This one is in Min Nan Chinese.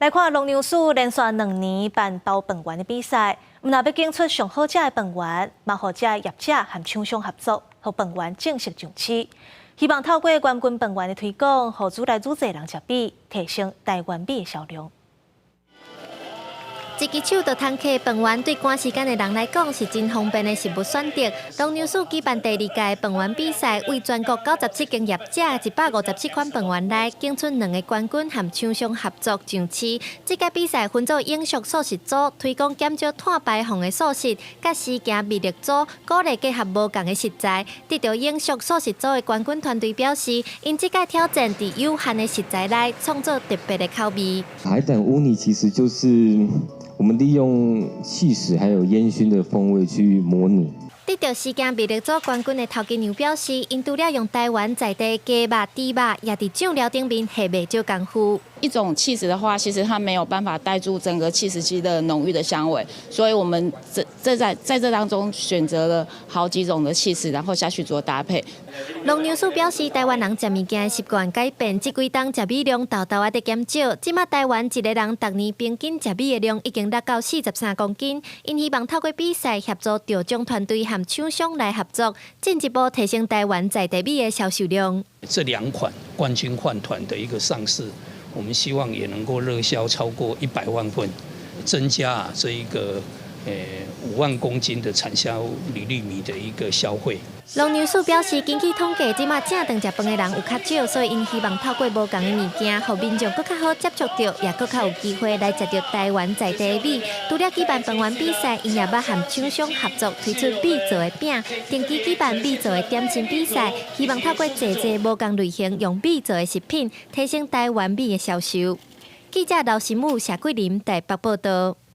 來看農糧署連續2年辦包飯圓的比賽，毋但欲揀出上好食的飯圓，嘛予遮業者和廠商合作，予飯圓正式上市。希望透過冠軍飯圓的推廣，予愈來愈濟人食米，提升台灣米的銷量。一支手就通揢飯圓，對趕時間的人來講是真方便的食物選擇。農糧署舉辦第二屆飯圓比賽，為全國97間業者157款飯圓內，揀出兩個冠軍和廠商合作上市。這屆比賽分做永續素食組，推廣減少碳排放的素食，佮時行美食組，鼓勵結合無仝的食材。得著永續素食組的冠軍團隊表示，𪜶這屆挑戰佇有限的食材內創造特別的口味。海膽烏泥其實就是我們利用起司還有煙燻的風味去模擬。得著時行美食組冠軍的頭家娘表示，𪜶除了用台灣在地雞肉、豬肉，也佇醬料頂面下袂少工夫。一種起司的話，其實它沒有辦法帶住整個起司機的濃郁的香味，所以我們這在這當中選擇了好幾種的起司，然後下去做搭配。農糧署表示，台灣人食物件的習慣改變，這幾冬食米量沓沓仔佇減少。這馬台灣一个人逐年平均食米的量已經達到43公斤。𪜶希望透過比賽協助得獎團隊和廠商來合作，進一步提升台灣在地米的銷售量。這兩款冠軍飯糰的一個上市，我們希望也能夠熱銷超過100萬份，增加這一個5萬公斤的產銷履歷米的一個消費。農糧署表示，根據統計，這馬正頓食飯的人有較少，所以𪜶希望透過無仝的物件，予民眾閣較好接觸著，也閣較有機會來食著台灣在地米。除了舉辦飯圓比賽，𪜶也捌和廠商合作推出米做的餅，定期舉辦米做的點心比賽，希望透過濟濟無仝類型用米做的食品，提升台灣米的銷售。記者劉新武、謝桂林台北報道。